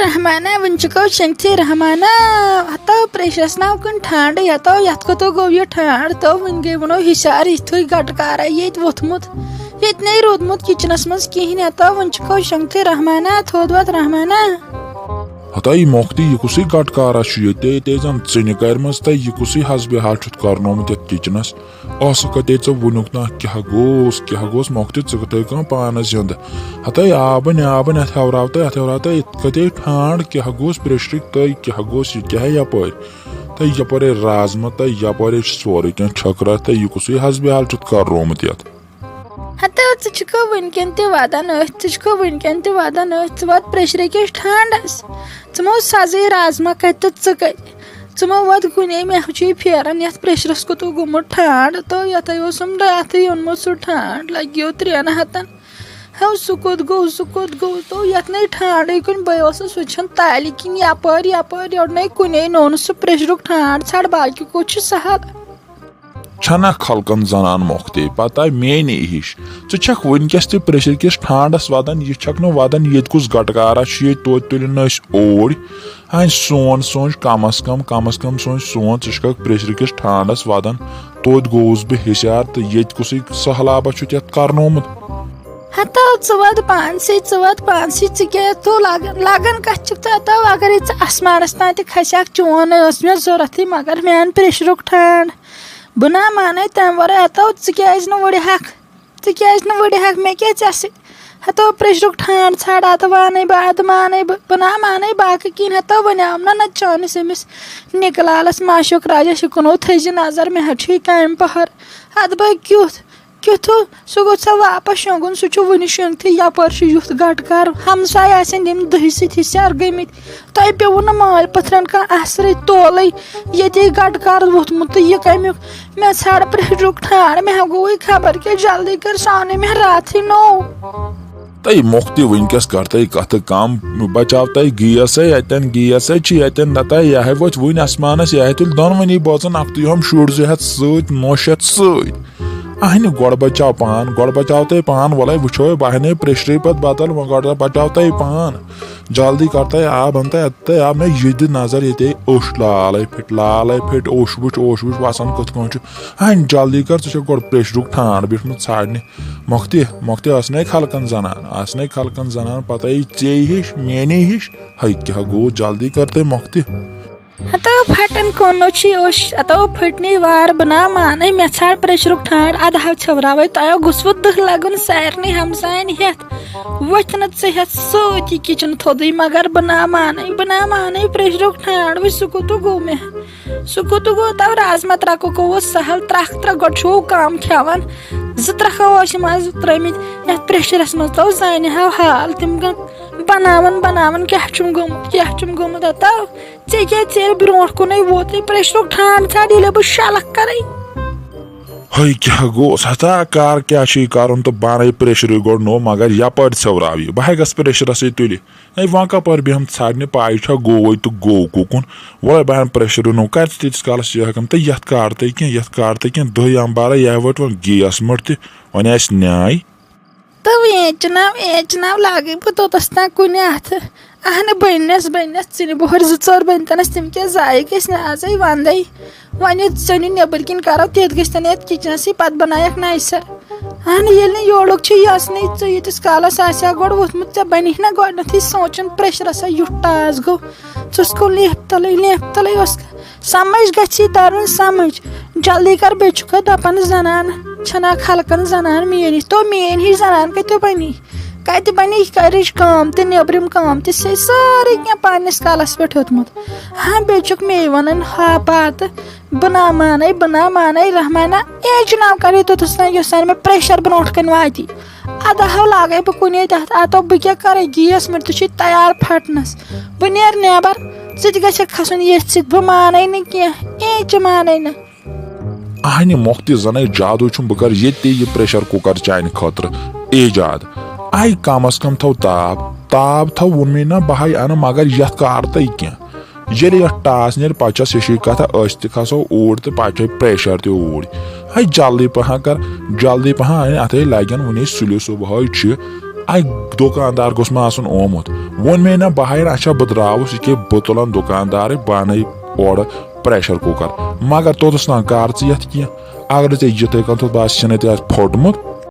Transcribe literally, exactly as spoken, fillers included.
رحمانہ، وٕنہِ چھُکو شنٛگتھٕے؟ رحمانہ، ہتو پریشرس ناو کُنہِ ٹھانڈٕ، یتو یتھ کوٚتو گوٚو یہِ ٹھانڈ، تو وٕنہِ گٔے وُنو ہِشار یِتھُے گٹہٕ کارا ییٚتہِ ووٚتھمُت۔ ییٚتہِ نے روٗدمُت کچنس منٛز کِہیٖنۍ، ہتو وٕنہِ چھُکو شنٛگتھٕے؟ رحمانہ، تھوٚد وۄتھ رحمانہ۔ ہتاے مۄکھتی، یہِ کُسٕے گٹہٕ کارا چھُ ییٚتہِ؟ تے ژےٚ ژٕنہِ کرِمژ تہٕ یہِ کُسٕے حسبِ حال چھُتھ کرنومُت یتھ کچنس؟ ٲسہٕ کتے ژےٚ وُنیُک تام کیٛاہ گوٚوس، کیٛاہ گوٚوس مۄکھتہِ، ژٕ کتھے کانٛہہ پانس زِندٕ؟ ہتے آبن، آبن، اتھ ہیوراو تہٕ، اتھ ہیوراو تہٕ، یِتھ کتے ٹھانڈ کیٛاہ گوٚوس پریشرٕکۍ تہٕ کیٛاہ گوٚوس یہِ کیٛاہ یپٲرۍ؟ تہٕ یپٲرۍ رازما تہٕ یپٲرۍ چھُ سورُے کینٛہہ چھٔکرا تہٕ یہِ کُسٕے حسبِ حال چھُتھ کرنومُت یتھ؟ ہتو ژٕ چھُکھا وٕنکٮ۪ن تہِ ودان أتھۍ، ژٕ چھُکھا وٕنکٮ۪ن تہِ ودان أتھۍ، ژٕ وات پریشرٕکِس ٹھانڈس۔ ژٕ مو سزے رازما کتہِ تہٕ ژٕ کتہِ؟ ژٕ مو وات کُنے، مےٚ چھُے پھیران یتھ پریشرس کوٚتو گوٚمُت ٹھانڈ، تو یتھے اوسُم راتھٕے اوٚنمُت سُہ ٹھانڈ، لگیو ترٛٮ۪ن ہتن۔ ہو، سُہ کوٚت گوٚو، سُہ کوٚت گوٚو؟ تو یتھ نے ٹھانڈٕے کُنہِ بہٕ ٲسٕس وٕچھان تالہِ کِنۍ یپٲرۍ یپٲرۍ، یورٕ نے کُنے نوٚو نہٕ سُہ پریشرُک ٹھانڈ۔ ژھانڈ، باقی کوٚت چھُ سہل۔ چھنا خلقن زنان مۄکھتے پتہ میٛٲنی ہِش؟ ژٕ چھکھ وٕنکیٚس تہِ پریشرٕکِس ٹھانڈس ودان، یہِ چھکھ نہٕ ودان ییٚتہِ کُس گٹہٕ کارا چھُ ییٚتہِ، توتہِ تُلِن نہٕ أسۍ اوٗرۍ۔ ہاے سون سونٛچ، کم از کم، کم از کم سونٛچ سون، ژٕ چھکھ پریشرٕکِس ٹھانڈس ودان، توتہِ گوٚوُس بہٕ ہِشار تہٕ ییٚتہِ کُسٕے سہلابہ چھُتھ یتھ کرنومُت؟ ہتو ژٕ وَد پانسٕے، ژٕ وَد پانسٕے، ژٕ کیٛاہ تو لگان، لگان کتھ چھُکھ ژٕ ہتو؟ اگرے ژٕ آسمانس تام تہِ کھسہِ ہکھ، چون ٲس مےٚ ضروٗرتھٕے، مگر میٛانہِ پریشرُک ٹھانڈ۔ بہٕ نا مانے تمہِ ورٲے ہتو، ژٕ کیٛازِ نہٕ وُڑِ ہکھ؟ ژٕ کیٛازِ نہٕ وُڑِ ہکھ؟ مےٚ کیٛاہ ژےٚ سۭتۍ؟ ہتو پریشرُک ٹھانڈ ژھانڈ، اتھ وانَے بہٕ، اتھ مانَے بہٕ، بہٕ نا مانَے باقٕے کِہیٖنۍ۔ ہتو وۄنۍ آو نہ نہ چٲنِس أمِس نِکلالس معشوق راجس یہِ کُنو تھٲیزِ نظر، مےٚ حظ چھُ یہِ کامہِ پہر۔ اتھ بہٕ کیُتھ، کیُتھ ہُہ، سُہ گوٚژھ سا واپس شۄنٛگُن، سُہ چھُ وُنہِ شۄنٛگتھٕے، یپٲرۍ چھُ یُتھ گٹہٕ کار، ہمساے آسن یِم دٔہۍ سۭتۍ ہِشار گٔمٕتۍ۔ تۄہہِ پیوٚوُ نہٕ مٲلۍ پٔتھرن کانٛہہ اثرٕے تولٕے، ییٚتے گٹہٕ کار ووٚتھمُت تہٕ یہِ کمیُک؟ مےٚ ژھانڈ پریشرُک ٹھانڈ، مےٚ ہا گوٚوُے خبر کیٛاہ، جلدی کر، سُہ آو نہٕ مےٚ راتھٕے نوٚو۔ تہٕ مۄکھ تہِ وٕنکیٚس کر تہٕ کتھٕ کم، بچاو تہٕ گیس ہے اتٮ۪ن، گیس ہے چھِ اتٮ۪ن، نتہٕ یہِ ہے وۄتھِ وٕنۍ آسمانس، یہِ ہے تُلہِ دۄنوٕنی بٲژن اکھتُے ہم شُر زٕ ہٮ۪تھ سۭتۍ، نوٚش ہٮ۪تھ سۭتۍ۔ اہنہِ گۄڈٕ بچاو پان، گۄڈٕ بچاو تہٕ پان، وۄلے وٕچھو بہٕ نے پریشرٕے پتہٕ بدل، وۄنۍ گۄڈٕ بچاو تہٕ پان۔ جلدی کر تہٕ آب ان تہٕ اتھ تہٕ آ مےٚ یہِ دِ نظر ییٚتے اوٚش لالے پھِٹ، لالے پھِٹ اوٚش وٕچھ، اوٚش وٕچھ وسان کِتھ کٲنٛٹھۍ چھُ۔ اہنہِ جلدی کر، ژٕ چھکھ گۄڈٕ پریشرُک ٹھانڈ بیٖٹھمُت ژھانڈنہِ۔ مۄکھتہِ، مۄکھتہِ ٲس نے خلقن زنان، ٲس نے خلقن زنان پتہ یہِ ژے ہِش، میٛانے ہِش۔ ہے کیٛاہ گوٚو، جلدی کر تہٕ مۄکھتہِ۔ ہتو پھٹن کونو چھی اوٚش، ہتو پھٹنی وار، بہٕ نا مانے، مےٚ ژھانڈ پریشرُک ٹھانڈ، ادٕ ہاو ژھیوراوے، تۄہہِ گوٚژھوُ دٕہ لگُن سارنٕے ہمساین ہٮ۪تھ۔ وۄتھِ نہٕ ژٕ ہٮ۪تھ سۭتی کِچن تھوٚدُے، مگر بہٕ نا مانے، بہٕ نا مانے پریشرُک ٹھانڈ، وٕچھ سُہ کوٚتُے گوٚو مےٚ۔ سُہ کوٚت گوٚو؟ تو رازما ترٛکُک اوس سہل، ترٛکھ ترٛکھ گۄڈٕ چھُو کم کھٮ۪وان، زٕ ترٛکھ ٲسۍ یِم آز ترٛٲمٕتۍ یتھ پریشرس منٛز، تو زانہِ ہاو حال تِم گٔن بناوان بناوان کیٛاہ چھُم گوٚمُت، کیٛاہ چھُم گوٚمُت۔ ہتو ژےٚ کیٛاہ، ژےٚ ییٚلہِ برونٛٹھ کُنٕے ووتُے پریشرُک ٹھانڈ ژھانڈ، ییٚلہِ بہٕ شلکھ کرے۔ ہے کیٛاہ گوٚوس ہتا، کر کیٛاہ چھُے کرُن تہٕ بنٲے پریشرٕے گۄڈٕ نوٚو، مگر یپٲرۍ ژھیوراو یہِ، بہٕ ہے گژھٕ پریشرسٕے تُلہِ۔ ہے وۄنۍ کپٲرۍ بیٚہم ژھانڈنہِ، پاے چھا گوٚوے تہٕ گوٚو کُکُن۔ وۄلے بہٕ ہن پریشر نوٚو، کر ژٕ تیٖتِس کالس یہِ ہٮ۪کن تہٕ یتھ کارتٕے کینٛہہ، یتھ کارتٕے کینٛہہ، دٔہۍ امبارا یہِ وۄٹھ وۄنۍ گیس مٔٹ تہِ، وۄنۍ آسہِ نیاے۔ تہٕ ویچ ناو، ایچ ناو لاگے بہٕ توٚتس تام کُنہِ اتھٕ۔ اہنہٕ بٔنِس، بٔنِس ژِنہِ بۄہرۍ زٕ ژور بٔنتنس، تِم کیٛاہ ضایہِ گٔژھۍ نہٕ ازے وندے۔ وۄنۍ ییٚلہِ ژٔنِو نیٚبٕرۍ کِنۍ کرو، تیٚتھ گٔژھۍ تن یتھ کِچنسٕے، پتہٕ بنایکھ نَیہِ سرٕ۔ اہن ییٚلہِ نہٕ یورُک چھُ یژنٕے، ژٕ ییٖتِس کالس آسہِ ہا گۄڈٕ ووٚتھمُت، ژےٚ بنی نہ گۄڈٕنیتھٕے سونٛچُن پریشرس ہا یُتھ ٹاس گوٚو۔ ژٕ اوسکھ لیفہِ تلے، لیفہِ تلے اوسکھ۔ سمجھ گژھی ترُن سمجھ۔ جلدی کر، بیٚیہِ چھُکھ دپان زنان چھنا خلقن زنان میٲنۍ ہِش، تو میٲنۍ ہِش زنان کتہِ بنی؟ کتہِ بنی گرٕچ کٲم تہِ نیٚبرِم کٲم تہِ، سُہ سٲرٕے کینٛہہ پننِس کلس پٮ۪ٹھ ہیوٚتمُت۔ ہاں، بیٚیہِ چھُکھ مے ونان ہا پتہٕ بہٕ نا مانے، بہٕ نا مانے، رحمانہ، اے جناب کرے توٚتس تام یوٚس سان مےٚ پریشر برونٛٹھ کنہِ واتی۔ ادٕ ہاو لاگے بہٕ کُنے تتھ، اتو بہٕ کیٛاہ کرے، گیس مےٚ تہِ چھُے تیار پھٹنس۔ بہٕ نیرٕ نٮ۪بر، ژٕ تہِ گژھکھ کھسُن ییٚتھۍ سۭتۍ، بہٕ مانے نہٕ کینٛہہ، اے چہِ مانے نہٕ۔ اہنہِ مۄکھ تہِ زنے جادو چھُم، بہٕ کرٕ ییٚتہِ یہِ پریشر کُکر چانہِ خٲطرٕ ایجاد۔ آے کم از کم تھاو تاپھ، تاپھ تھاو ووٚن مےٚ نہ بہٕ ہاے انہٕ، مگر یتھ کارتٕے کینٛہہ۔ ییٚلہِ یتھ ٹاس نیرِ، پتہٕ چھس ہِشی کتھا، أسۍ تہِ کھسو اوٗرۍ تہٕ پتہٕ چھِ پریشر تہِ اوٗرۍ۔ ہے جلدی پہن کر، جلدی پہن، اَنے اتھے لگن وُنہِ سُلہِ صبحٲے چھِ۔ اَکہِ دُکاندار گوٚژھ مےٚ آسُن آمُت۔ ووٚن مےٚ، نہ بہٕ ہاے، اچھا بہٕ درٛاوُس، یہِ کیٛاہ، بہٕ تُلن دُکاندارٕے پانے اورٕ pressure cooker۔ مگر توٚتس تام کر ژٕ یتھ کینٛہہ۔ اگر ژےٚ یِتھے کٔنۍ تھوٚد، بس چھُنہٕ تہِ آز پھوٚٹمُت،